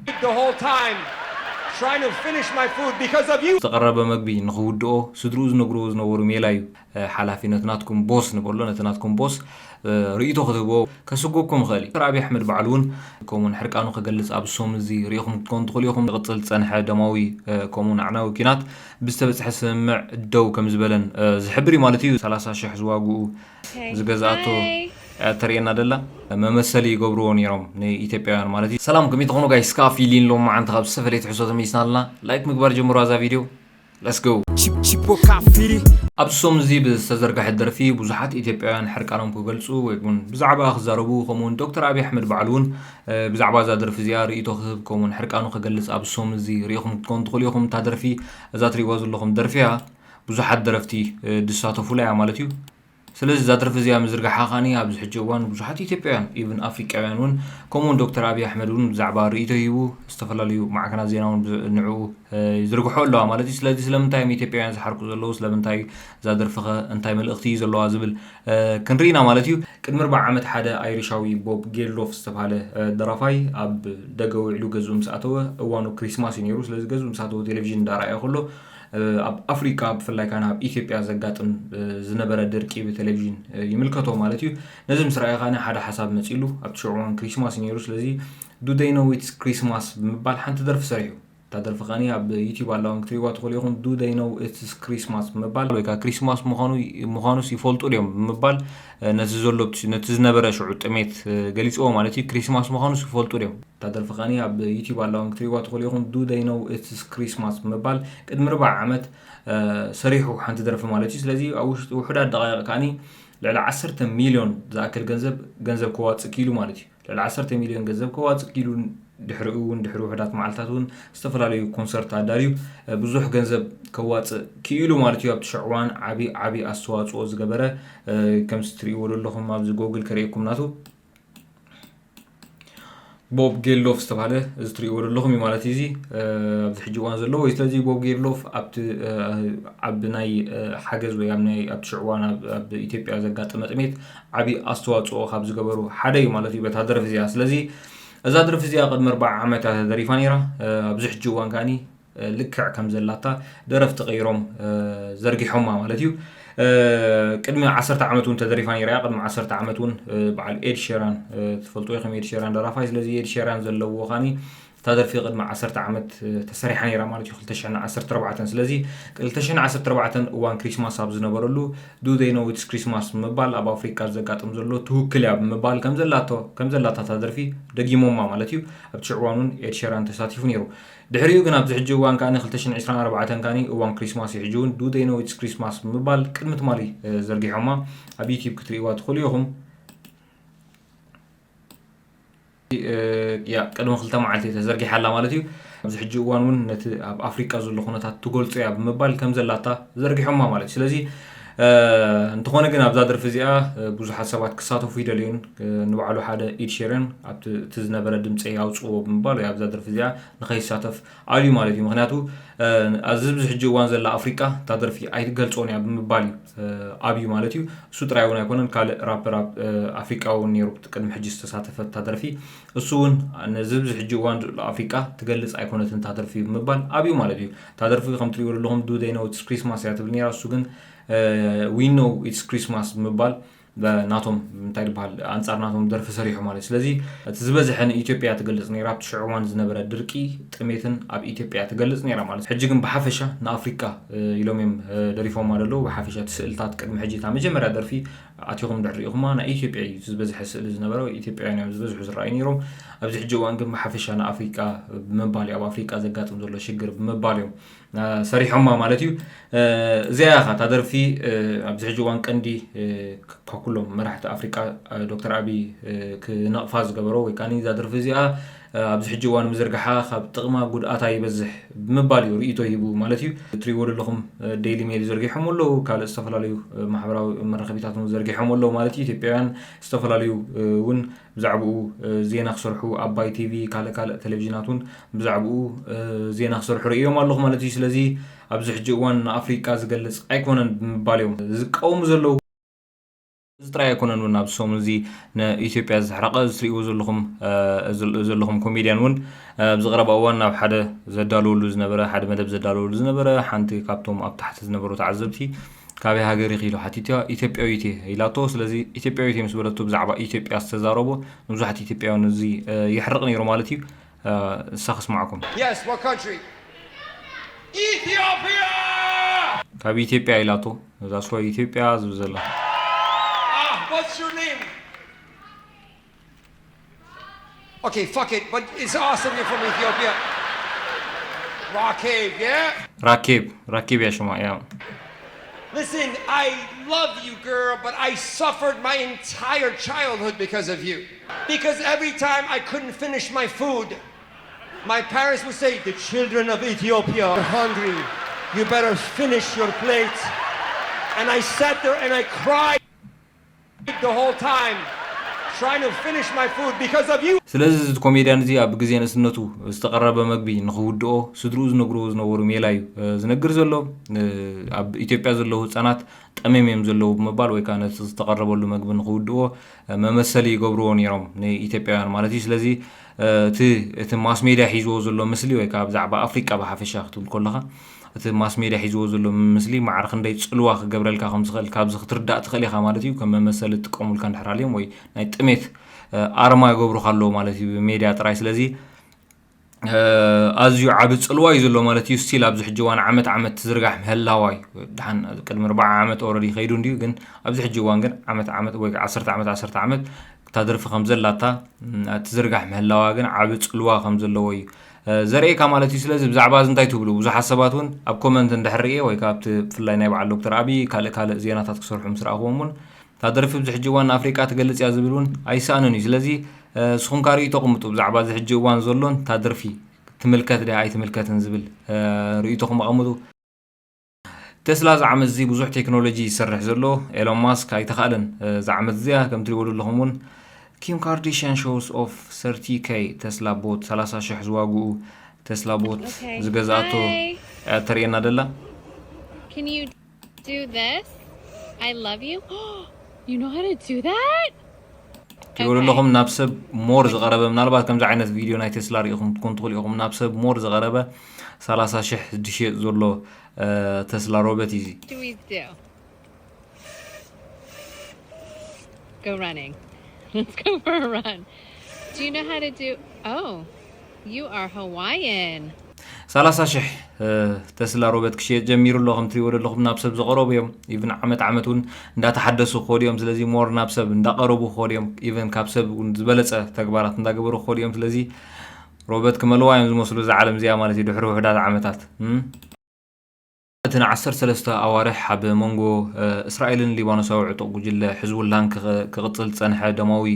the whole time trying to finish my food because of you. ዝተቐረበ መግቢ ንኽውድኦ ስድርኡ ዝነግርዎ ዝነበሩ ሜላ እዩ። ሓላፊ ነቲ ናትኩም ቦስ ንበሎ ነቲ ናትኩም ቦስ ርእይቶ ክትህቦ ከስጎኩም ይኽእል እዩ። ዶክተር ኣብይ ኣሕመድ ባዕሉ እውን ከምኡውን ሕርቃኑ ከገልጽ ኣብ ሶም እዚ ርኢኹም ክትኮኑ ትኽእሉ ኢኹም። ዝቕጽል ዝጸንሐ ደማዊ ከምኡውን ኣዕናዊ ኲናት ብዝተበጽሐ ስምምዕ ደው ከም ዝበለን ዝሕብር እዩ ማለት እዩ። ሰላሳ ሽሕ ዝዋግኡ ዝገዝኣቶ ተርእየና ደላ መመሰሊ ይገብርዎ ነይሮም ንኢትዮጵያውያን ማለት እዩ። ሰላም ከመይ ትኾኑ ጋይስ? ከዓ ፊሊን ሎም መዓንቲ ካብ ዝተፈለየ ትሕሶ ተመሊስና ኣለና። ላይክ ምግባር ጀምሩ ኣዛ ቪድዮ። Let's go። Chip- Chipo Kafiri. ኣብዚ ሶም እዚ ብዝተዘርግሐት ደርፊ ብዙሓት ኢትዮጵያውያን ሕርቃኖም ክገልፁ ወይ እውን ብዛዕባ ክዛረቡ ከምኡውን ዶክተር ኣብይ ኣሕመድ ባዕሉ እውን ብዛዕባ እዛ ደርፊ እዚኣ ርእይቶ ክህብ ከምኡውን ሕርቃኑ ክገልፅ ኣብ ሶም እዚ ርኢኹም ክትኮኑ ትኽእሉ ኢኹም። እታ ደርፊ እዛ ትርእይዋ ዘለኹም ደርፊ እያ። ብዙሓት ደረፍቲ ዝሳተፉላ እያ ማለት እዩ። ስለዚ እዛ ደርፊ እዚኣ ምዝርጋሓ ከዓኒ ኣብዚ ሕጂ እዋን ብዙሓት ኢትዮጵያውያን ኢቭን ኣፍሪቃውያን እውን ከምኡውን ዶክተር ኣብይ ኣሕመድ እውን ብዛዕባ ርእይቶ ሂቡ ዝተፈላለዩ ማዕከናት ዜና እውን ንዕኡ ይዝርግሖ ኣለዋ ማለት እዩ። ስለዚ ስለምንታይ እዮም ኢትዮጵያውያን ዝሓርቁ ዘለዉ? ስለምንታይ እዛ ደርፊ ኸ እንታይ መልእኽቲ እዩ ዘለዋ ዝብል ክንርኢና ማለት እዩ። ቅድሚ ኣርባዓ ዓመት ሓደ ኣይሪሻዊ ቦብ ጌልዶፍ ዝተባሃለ ደራፋይ ኣብ ደገ ውዒሉ ገዝኡ ምስ ኣተወ እዋኑ ክሪስማስ እዩ ነይሩ። ስለዚ ገዝኡ ምስ ኣተወ ቴሌቪዥን እንዳረኣየ ከሎ ኣብ ኣፍሪካ ብፍላይ ካን ኣብ ኢትዮጵያ ዘጋጥም ዝነበረ ድርቂ ብቴሌቪዥን ይምልከቶ ማለት እዩ። ነዚ ምስ ረኣየ ካን ሓደ ሓሳብ መፂሉ ኣብቲ ሽዑ እዋን ክሪስማስ እዩ ነይሩ። ስለዚ do they know it's Christmas ብምባል ሓንቲ ደርፊ ሰሪሑ። እታ ደርፊ ከኒ ኣብ ዩቲዩብ ኣለዋ ክትሪእዋ ትኽእሉ ኢኹም። Do they know it's Christmas ብምባል ወይ ከዓ ክሪስማስ ምዃኑ ምዃኑስ ይፈልጡ ድዮም ብምባል ነቲ ዘሎ ነቲ ዝነበረ ሽዑ ጥሜት ገሊፅዎ ማለት እዩ። ክሪስማስ ምዃኑስ ይፈልጡ ድዮም? እታ ደርፊ ከኒ ኣብ ዩቲዩብ ኣለዋ ክትሪእዋ ትኽእሉ ኢኹም። Do they know it's Christmas ብምባል ቅድሚ ርባዕ ዓመት ሰሪሑ ሓንቲ ደርፊ ማለት እዩ። ስለዚ ኣብ ውሽጢ ውሑዳት ደቃይቕ ከኒ ልዕሊ ዓሰርተ ሚልዮን ዝኣክል ገንዘብ ገንዘብ ከዋፅእ ክኢሉ ማለት እዩ። ልዕሊ ዓሰርተ ሚልዮን ገንዘብ ከዋፅእ ክኢሉ ድሕሪኡ እውን ድሕሪ ውሑዳት መዓልታት እውን ዝተፈላለዩ ኮንሰርት ኣዳልዩ ብዙሕ ገንዘብ ከዋፅእ ክኢሉ ማለት እዩ። ኣብቲ ሽዑ እዋን ዓብዪ ዓብዪ ኣስተዋፅኦ ዝገበረ ከምዚ ትሪእዎ ዘለኹም ኣብዚ ጎግል ከርእየኩም ናቱ ቦብ ጌልዶፍ ዝተባህለ እዚ ትሪእዎ ዘለኹም እዩ ማለት እዩ። እዚ ኣብዚ ሕጂ እዋን ዘሎ ወይ ስለዚ ቦብ ጌልዶፍ ኣብቲ ኣብ ናይ ሓገዝ ወይ ኣብ ናይ ኣብቲ ሽዑ እዋን ኣብ ኢትዮጵያ ዘጋጠመ ጥሜት ዓብዪ ኣስተዋፅኦ ካብ ዝገበሩ ሓደ እዩ ማለት እዩ በታ ደርፊ እዚኣ። ስለዚ እዛ ደርፊ እዚኣ ቅድሚ ኣርባዓ ዓመት እያ ተደሪፋ ነይራ። ኣብዚ ሕጂ እዋን ከዓኒ ልክዕ ከም ዘላታ ደረፍቲ ቀይሮም ዘርጊሖማ ማለት እዩ። ቅድሚ ዓሰርተ ዓመት እውን ተደሪፋ ነይራ እያ። ቅድሚ ዓሰርተ ዓመት እውን በዓል ኤድ ሸራን ትፈልጡ ኢኹም። ኤድ ሸራን ደራፋይ። ስለዚ ኤድ ሸራን ዘለዎ ካኒ እታ ደርፊ ቅድሚ ዓሰርተ ዓመት ተሰሪሓ ነይራ ማለት እዩ። ክልተ ሽሕን ዓሰርተ ኣርባዕተን። ስለዚ ክልተ ሽሕን ዓሰርተ ኣርባዕተን እዋን ክሪስማስ ኣብ ዝነበረሉ do they know it's Christmas ብምባል ኣብ ኣፍሪቃ ዘጋጥም ዘሎ ትውክል እያ ብምባል ከም ዘላቶ ከም ዘላታ እታ ደርፊ ደጊሞማ ማለት እዩ። ኣብቲ ሽዑ እዋን እውን ኤድ ሸራን ተሳቲፉ ነይሩ። ድሕሪኡ ግን ኣብዚ ሕጂ እዋን ከኣ ክልተ ሽሕን ዕስራን ኣርባዕተን ከኣ እዋን ክሪስማስ እዩ። ሕጂ እውን do they know it's Christmas ብምባል ቅድሚ ትማሊ ዘርጊሖማ ኣብ ዩቲዩብ ክትርእይዋ ትኽእሉ ኢኹም። ያ ቅድሚ ክልተ መዓልቲ ተዘርጊሓ ኣላ ማለት እዩ። ኣብዚ ሕጂ እዋን እውን ነቲ ኣብ ኣፍሪቃ ዘሎ ኩነታት ትገልጾ እያ ብምባል ከም ዘላታ ዘርጊሖማ ማለት እዩ። ስለዚ እንተኾነ ግን ኣብዛ ደርፊ እዚኣ ብዙሓት ሰባት ክሳተፉ ይደልዩን ንባዕሉ ሓደ ኢድ ሸረን ኣብቲ እቲ ዝነበረ ድምፀይ ኣውፅዎ ብምባል ወይ ኣብዛ ደርፊ እዚኣ ንኸይሳተፍ ኣልዩ ማለት እዩ። ምክንያቱ ኣብዚ ብዚ ሕጂ እዋን ዘላ ኣፍሪቃ እታ ደርፊ ኣይትገልፆን እያ ብምባል እዩ ኣብዩ ማለት እዩ። እሱ ጥራይ እውን ኣይኮነን፣ ካልእ ራፐር ኣፍሪቃ እውን ነይሩ ቅድሚ ሕጂ ዝተሳተፈ እታ ደርፊ። እሱ እውን ነዚ ብዚ ሕጂ እዋን ዘሎ ኣፍሪቃ ትገልፅ ኣይኮነትን እታ ደርፊ ብምባል ኣብዩ ማለት እዩ። እታ ደርፊ ከም ትሪእዎ ዘለኹም do they know it's Christmas እያ ትብል ነይራ። እሱ ግን we know it's Christmas ብምባል ናቶም እንታይ ዝበሃል ኣንፃር ናቶም ደርፊ ሰሪሑ ማለት። ስለዚ እቲ ዝበዝሐ ንኢትዮጵያ ትገልፅ ነይራ። ኣብቲ ሽዑ እዋን ዝነበረ ድርቂ ጥሜትን ኣብ ኢትዮጵያ ትገልፅ ነይራ ማለት። ሕጂ ግን ብሓፈሻ ንኣፍሪቃ ኢሎም እዮም ደሪፎማ ዘለዉ። ብሓፈሻ እቲ ስእልታት ቅድሚ ሕጂ እታ መጀመርያ ደርፊ ኣቲኹም ድሕሪ ኢኹማ ናይ ኢትዮጵያ እዩ ዝበዝሐ ስእሊ ዝነበረ። ኢትዮጵያውያን እዮም ዝበዝሑ ዝረኣዩ ነይሮም። ኣብዚ ሕጂ እዋን ግን ብሓፈሻ ንኣፍሪቃ ብምባል እዩ ኣብ ኣፍሪቃ ዘጋጥም ዘሎ ሽግር ብምባል እዮም ሰሪሖማ ማለት እዩ። እዚኣ እያ እታ ደርፊ ኣብዚ ሕጂ እዋን ቀንዲ ካብ ኩሎም መራሕቲ ኣፍሪቃ ዶክተር ኣብይ ክነቕፋ ዝገበሮ ወይ ከዓ እዛ ደርፊ እዚኣ ኣብዚ ሕጂ እዋን ምዝርግሓ ካብ ጥቕማ ጉድኣታ ይበዝሕ ብምባል እዩ ርእይቶ ሂቡ ማለት እዩ። እትሪእዎ ዘለኹም ዴይሊ ሜል ዘርጊሖም ኣለዉ፣ ካልእ ዝተፈላለዩ ማሕበራዊ መራኸቢታት እውን ዘርጊሖም ኣለዉ ማለት እዩ። ኢትዮጵያውያን ዝተፈላለዩ እውን ብዛዕባኡ ዜና ክሰርሑ ኣባይ ቲቪ ካልእ ካልእ ቴሌቪዥናት እውን ብዛዕባኡ ዜና ክሰርሑ ርእዮም ኣለኹ ማለት እዩ። ስለዚ ኣብዚ ሕጂ እዋን ንኣፍሪቃ ዝገልፅ ኣይኮነን ብምባል እዮም ዝቃወሙ ዘለዉ። እዚ ጥራይ ኣይኮነን እውን ኣብዚ ሰሙን እዚ ንኢትዮጵያ ዘሕረቐ እዚ ትሪእዎ ዘለኹም እ፣ ዘል- ዘለኹም ኮሜድያን እውን እ፣ ኣብዚ ቀረባ እዋን ናብ ሓደ ዘዳለወሉ ዝነበረ ሓደ መደብ ዘዳለወሉ ዝነበረ ሓንቲ ካብቶም ኣብ ታሕቲ ዝነበሩ ተዓዘብቲ ካበይ ሃገር ኢኺ ኢሉ ሓቲትያ ኢትዮጵያዊት እየ ኢላቶ። ስለዚ ኢትዮጵያዊት እየ ምስ በለቶ ብዛዕባ ኢትዮጵያ ዝተዛረቦ ንብዙሓት ኢትዮጵያውያን እዚ እ፣ የሕርቕ ነይሩ ማለት እዩ። እ፣ እሳ ክስማዕኩም። Yes, what country? Ethiopia! ካብ ኢትዮጵያ ኢላቶ እዛ ስዋ ኢትዮጵያ ዝብል ዘላ Ah, what's your name? Okay, fuck it, but it's awesome you're from Ethiopia. Rakib, yeah? ራኬብ ራኬብ እያ ሽማ እያ። Listen, I love you, girl, but I suffered my entire childhood because of you. Because every time I couldn't finish my food, my parents would say, "The children of Ethiopia are hungry. You better finish your plate." And I sat there and I cried the whole time, trying to finish my food because of you. ስለዚ እዚ ኮሜድያን እዚ ኣብ ግዜ ንእስነቱ ዝተቐረበ መግቢ ንኽውድኦ ስድርኡ ዝነግርዎ ዝነበሩ ሜላ እዩ እ፣ ዝነግር ዘሎ። እ፣ ኣብ ኢትዮጵያ ዘለዉ ህፃናት ጠሜም እዮም ዘለዉ ብምባል ወይ ከዓ ነቲ ዝተቐረበሉ መግቢ ንኽውድኦ እ፣ መመሰሊ ይገብርዎ ነይሮም ንኢትዮጵያውያን ማለት እዩ። ስለዚ እ፣ እቲ እቲ ማስ ሜድያ ሒዝዎ ዘሎ ምስሊ ወይ ከዓ ብዛዕባ ኣፍሪቃ ብሓፈሻ ክትብል ከለኻ እቲ ማስ ሜድያ ሒዝዎ ዘሎ ምስሊ ማዕረ ክንደይ ፅልዋ ክገብረልካ ከም ዝኽእል ካብዚ ክትርዳእ ትኽእል ኢኻ ማለት እዩ። ከም መመሰሊ ትጥቀሙልካ እንድሕር ኣልዮም ወይ ናይ ጥሜት ኣርማ ይገብሩካ ኣለዉ ማለት እዩ ብሜድያ ጥራይ። ስለዚ ኣዝዩ ዓቢ ጽልዋ እዩ ዘሎ ማለት እዩ። ስቲል ኣብዚ ሕጂ እዋን ዓመት ዓመት ትዝርጋሕ ምህላዋ እዩ። ድሓን ቅድሚ ኣርባዓ ዓመት ኦረዲ ከይዱ እንድዩ፣ ግን ኣብዚ ሕጂ እዋን ግን ዓመት ዓመት ወይ ዓሰርተ ዓመት ዓሰርተ ዓመት እታ ደርፊ ከም ዘላታ ትዝርጋሕ ምህላዋ ግን ዓቢ ጽልዋ ከም ዘለዎ እዩ ዘርእየካ ማለት እዩ። ስለዚ ብዛዕባ እዚ እንታይ ትብሉ? ብዙሓት ሰባት እውን ኣብ ኮመንት እንድሕር ርእየ ወይ ካብ ብፍላይ ናይ በዓል ዶክተር ኣብይ ካልእ ካልእ ዜናታት ክሰርሑ ምስ ረኣኽዎም እውን እታ ደርፊ ኣብዚ ሕጂ እዋን ንኣፍሪቃ ትገልጽ እያ ዝብል እውን ኣይሰኣንን እዩ። ስለዚ ንስኹም ከኣ ርእይቶ ኣቕምጡ ብዛዕባ እዚ ሕጂ እዋን ዘሎን እታ ደርፊ ትምልከት ድያ ኣይትምልከትን ዝብል ርእይቶኹም ኣቐምጡ። ቴስላ እዚ ዓመት እዚ ብዙሕ ቴክኖሎጂ ይሰርሕ ዘሎ ኤሎን ማስክ ኣይተኻእለን። እዚ ዓመት እዚኣ ከም ትሪእዎ ዘለኹም እውን ኪም ካርዲሽያን ሾውስ ኦፍ ሰርቲ ኬይ ቴስላ ቦት ሰላሳ ሽሕ ዝዋግኡ ቴስላ ቦት ዝገዝኣቶ ተርእየና ደላ። Can you do this? I love you. You know how to do that? ትሪእዎ ዘለኹም ናብ ሰብ ሞር ዝቐረበ ምናልባት ከምዚ ዓይነት ቪድዮ ናይ ቴስላ ሪኢኹም ትኮን ትኽእሉ ኢኹም። ናብ ሰብ ሞር ዝቐረበ ሰላሳ ሽሕ ዝሽየጥ ዘሎ ቴስላ ሮበት እዩ እዚ። What do we do? Go running. Let's go for a run. Do you know how to do? Oh, you are Hawaiian. ሰላሳ ሽሕ ቴስላ ሮበት ክሽየጥ ጀሚሩ ኣሎ። ከም ትሪእዎ ዘለኹም ናብ ሰብ ዝቐረቡ እዮም። ኢቭን ዓመት ዓመት እውን እንዳተሓደሱ ክኸዱ እዮም። ስለዚ ሞር ናብ ሰብ እንዳቐረቡ ክኸዱ እዮም። ኢቭን ካብ ሰብ እውን ዝበለፀ ተግባራት እንዳገበሩ ክኸዱ እዮም። ስለዚ ሮበት ክመልዋ እዮም ዝመስሉ እዛ ዓለም እዚኣ ማለት እዩ ድሕሪ ውሑዳት ዓመታት። እቲ ንዓሰርተ ሰለስተ ኣዋርሕ ኣብ መንጎ እስራኤልን ሊባኖሳዊ ዕጡቕ ጉጅለ ሕዝቡላህን ክቕጽል ዝጸንሐ ደማዊ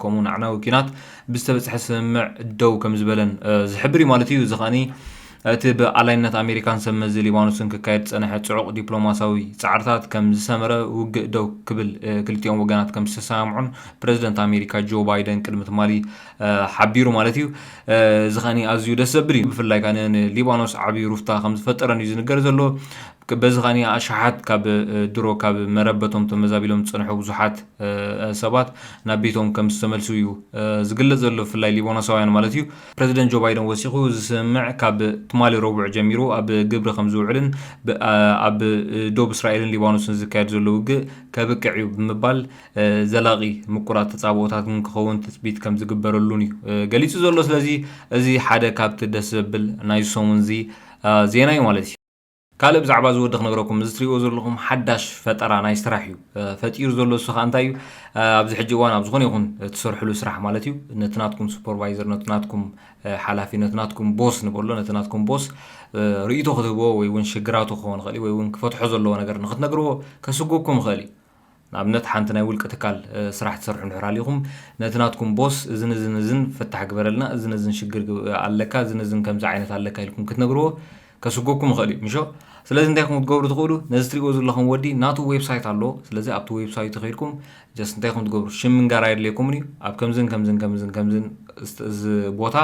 ከምኡውን ኣዕናዊ ኲናት ብዝተበጽሐ ስምምዕ ደው ከም ዝበለን ዝሕብር እዩ ማለት እዩ። እዚ ኸኣኒ እቲ ብኣላይነት ኣሜሪካን ሰብ መዚ ሊባኖስን ክካየድ ዝጸንሐ ጽዑቕ ዲፕሎማሲያዊ ጻዕርታት ከም ዝሰመረ ውግእ ደው ክብል ክልቲኦም ወገናት ከም ዝተሰማምዑን ፕረዚደንት ኣሜሪካ ጆ ባይደን ቅድሚ ትማሊ ሓቢሩ ማለት እዩ። እዚ ከኣኒ ኣዝዩ ደስ ዘብል እዩ። ብፍላይ ከኣ ንሊባኖስ ዓብዪ ሩፍታ ከም ዝፈጠረን እዩ ዝንገር ዘሎ። በዚ ከኣኒ ኣሽሓት ካብ ድሮ ካብ መረበቶም ተመዛቢሎም ዝጸንሑ ብዙሓት ሰባት ናብ ቤቶም ከም ዝተመልሱ እዩ ዝግለጽ ዘሎ፣ ብፍላይ ሊባኖሳውያን ማለት እዩ። ፕረዚደንት ጆ ባይደን ወሲኹ፣ እዚ ስምምዕ ካብ ትማሊ ረቡዕ ጀሚሩ ኣብ ግብሪ ከም ዝውዕልን ኣብ ዶብ እስራኤልን ሊባኖስን ዝካየድ ዘሎ ውግእ ከብቅዕ እዩ ብምባል ዘላቒ ምቁራጽ ተጻብኦታት እውን ክኸውን ትጽቢት ከም ዝግበረሉን እዩ ገሊጹ ዘሎ። ስለዚ እዚ ሓደ ካብቲ ደስ ዘብል ናይ ሰሙን እዚ ዜና እዩ ማለት እዩ። ካልእ ብዛዕባ እዚ ወዲ ክነግረኩም፣ እዚ ትሪእዎ ዘለኹም ሓዳሽ ፈጠራ ናይ ስራሕ እዩ ፈጢሩ ዘሎ። እሱ ከዓ እንታይ እዩ? ኣብዚ ሕጂ እዋን ኣብ ዝኾነ ይኹን ትሰርሕሉ ስራሕ ማለት እዩ፣ ነቲ ናትኩም ሱፐርቫይዘር፣ ነቲ ናትኩም ሓላፊ፣ ነቲ ናትኩም ቦስ ንበሎ፣ ነቲ ናትኩም ቦስ ርእይቶ ክትህብዎ ወይ እውን ሽግራቱ ክኸውን ይኽእል እዩ፣ ወይ እውን ክፈትሖ ዘለዎ ነገር ንክትነግርዎ ከስጎኩም ይኽእል እዩ። ንኣብነት ሓንቲ ናይ ውልቂ ትካል ስራሕ ትሰርሑ እንድሕር ሃሊኹም፣ ነቲ ናትኩም ቦስ እዝን እዝን እዝን ፍታሕ ግበረልና፣ እዝን እዝን ሽግር ኣለካ፣ እዝን እዝን ከምዚ ዓይነት ኣለካ ኢልኩም ክትነግርዎ ከስጎኩም ይኽእል እዩ። ምሾ? ስለዚ እንታይ ኢኹም ክትገብሩ ትኽእሉ? ነዚ ትሪእዎ ዘለኹም ወዲ ናቱ ዌብሳይት ኣለዎ። ስለዚ ኣብቲ ዌብሳይቱ ከይድኩም ጀስት እንታይ ኢኹም ትገብሩ? ሽም ምንጋር ኣየድልየኩምን እዩ። ኣብ ከምዝን ከምዝን ከምዝን ከምዝን እዚ ቦታ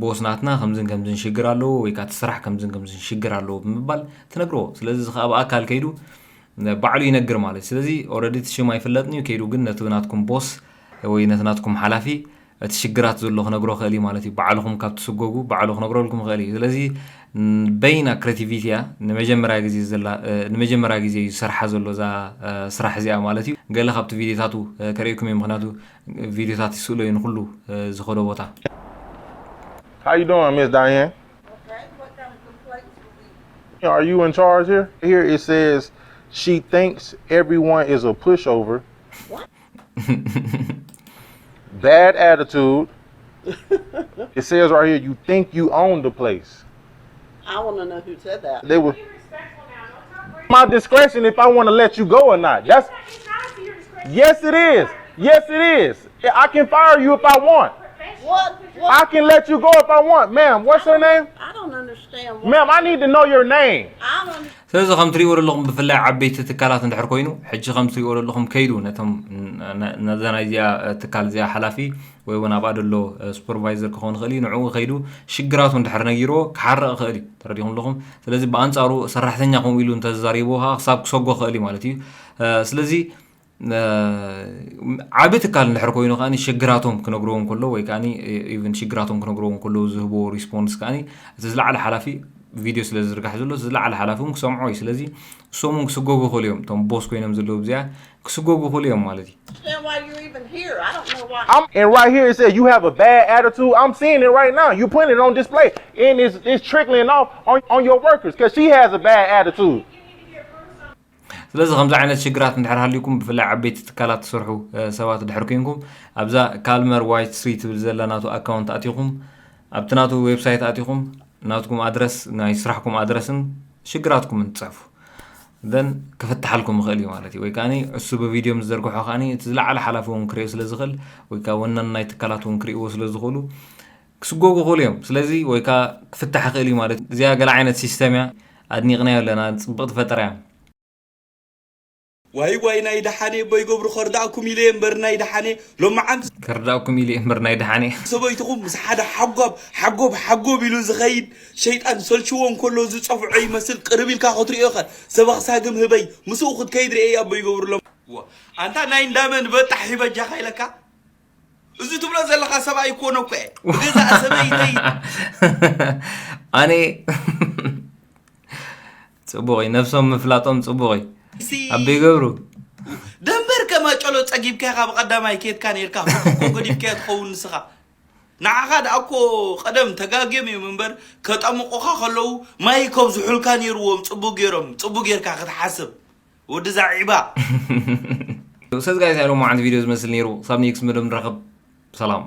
ቦስ ናትና ከምዝን ከምዝን ሽግር ኣለዎ ወይ ከዓ እቲ ስራሕ ከምዝን ከምዝን ሽግር ኣለዎ ብምባል ትነግርዎ። ስለዚ እዚ ከዓ ብኣካል ከይዱ ባዕሉ ይነግር ማለት እዩ። ስለዚ ኦረዲ እቲ ሽም ኣይፍለጥን እዩ ከይዱ፣ ግን ነቲ ናትኩም ቦስ ወይ ነቲ ናትኩም ሓላፊ እቲ ሽግራት ዘሎ ክነግሮ ክእል እዩ ማለት እዩ። ባዕልኹም ካብ ትስጎጉ ባዕሉ ክነግረልኩም ይኽእል እዩ። ስለዚ በይና ክሬቲቪቲ እያ ንመጀመርያ ግዜ ዘላ፣ ንመጀመርያ ግዜ እዩ ዝሰርሓ ዘሎ እዛ ስራሕ እዚኣ ማለት እዩ። ገለ ካብቲ ቪዲዮታቱ ከርእየኩም እዩ፣ ምክንያቱ ቪዲዮታት ይስእሎ እዩ ንኩሉ ዝኸዶ ቦታ። How you doing, Miss Diane? Are you in charge here? Here it says she thinks everyone is a pushover. Bad attitude. It says right here, you think you own the place. I want to know who said that. They were my discretion if I want to let you go or not. That's yes, it is. Yes, it is. I can fire you if I want. What? I can let you go if I want, ma'am. What's her name? I don't understand. Ma'am, I need to know your name. I don't. ስለዚ ከም ትሪእዎ ዘለኹም ብፍላይ ዓበይቲ ትካላት እንድሕር ኮይኑ ሕጂ ከም ትሪእዎ ዘለኹም ከይዱ ነቶም ነዛ ናይዚኣ ትካል እዚኣ ሓላፊ ወይ እውን ኣብኣ ደሎ ሱፐርቫይዘር ክኸውን ይኽእል እዩ። ንዕኡ ከይዱ ሽግራቱ እንድሕር ነጊርዎ ክሓርቕ ይኽእል እዩ። ተረዲኹም ኣለኹም። ስለዚ ብኣንጻሩ ሰራሕተኛ ከምኡ ኢሉ እንተዘሪብዎ ከዓ ክሳብ ክሰጎ ይኽእል እዩ ማለት እዩ። ስለዚ ዓቢ ትካል እንድሕር ኮይኑ ከዓ ሽግራቶም ክነግርዎ እንከሎ ወይ ከዓ ኢቭን ሽግራቶም ክነግርዎ እንከሎ ዝህብዎ ሪስፖንስ ከዓ እቲ ዝለዓለ ሓላፊ ቪድዮ ስለ ዝዝርጋሕ ዘሎ ዝለዓለ ሓላፊ እውን ክሰምዖ እዩ። ስለዚ እሶም እውን ክስጎጉ ይኽእሉ እዮም። እቶም ቦስ ኮይኖም ዘለዉ ብዚኣ ክስጎጉ ይኽእሉ እዮም ማለት እዩ። Understand why you're even here. I don't know why. I'm and right here it says you have a bad attitude. I'm seeing it right now. You putting it on display and it's it's trickling off on, on your workers because she has a bad attitude. ስለዚ ከምዚ ዓይነት ሽግራት እንድሕር ሃልዩኩም ብፍላይ ዓበይቲ ትካላት ትሰርሑ ሰባት ድሕር ኮንኩም ኣብዛ ካልመር ዋይት ስትሪት ትብል ዘላ ናቱ ኣካውንት ኣቲኹም ኣብቲ ናቱ ዌብሳይት ኣቲኹም ናትኩም ኣድረስ ናይ ስራሕኩም ኣድረስን ሽግራትኩምን ትፅሕፉ። ደን ክፍትሓልኩም ይኽእል እዩ ማለት እዩ። ወይ ከዓ እሱ ብቪድዮ ምስ ዘርግሖ ከዓ እቲ ዝለዓለ ሓላፊ እውን ክሪኦ ስለ ዝኽእል ወይ ከዓ ወናን ናይ ትካላት እውን ክሪእዎ ስለ ዝኽእሉ ክስጎጉ ይኽእሉ እዮም። ስለዚ ወይ ከዓ ክፍታሕ ይኽእል እዩ ማለት እዩ። እዚኣ ገለ ዓይነት ሲስተም እያ። ኣድኒቕናዮ ኣለና። ፅብቕቲ ፈጠራ እያ። ዋይ ዋይ ናይ ደሓኔ ኣቦይ ገብሩ ከርዳእኩም ኢለ እየ እምበር ናይ ደሓኔ ሎማዓንቲ ከርዳእኩም ኢለ እየ እምበር ናይ ደሓኔ ሰበይትኹም ምስ ሓደ ሓጓብ ሓጎብ ሓጎብ ኢሉ ዝኸይድ ሸይጣን ሰልችዎ እንከሎ ዝፀፍዖ ይመስል ቅርብ ኢልካ ክትሪኦ ኢኻ ሰበኽ ሳግም ህበይ ምስኡ ክትከይድ ርኤ ኣቦይ ገብሩ ሎም ኣንታ ናይ እንዳመን በጣሕ ይበጃኻ ኢለካ እዚ ትብሎ ዘለኻ ሰብኣይ ኮነ እኮ እየ ብገዛእ ሰበይተይ ኣነ ፅቡቕ እዩ ነብሶም ምፍላጦም ፅቡቕ እዩ ኣበይ ገብሩ ደንበር ከማጨሎ ፀጊብካ ኢኻ ብቐዳማይ ኬድካ ነርካ ፍርኮ ገዲፍካዮ ትኸውን ንስኻ ንዓኻ ደኣ እኮ ቀደም ተጋግዮም እዮም እምበር ከጠምቑኻ ከለዉ ማይ ከብዝሑልካ ነይርዎም ፅቡቅ ገይሮም ፅቡቅ ጌርካ ክትሓስብ ወዲ ዛዒባ ሰዝ ጋይስ ያለው መዓልቲ ቪዲዮ ዝመስል ነይሩ ሳብ ኔክስት መደብ ንረኸብ ሰላም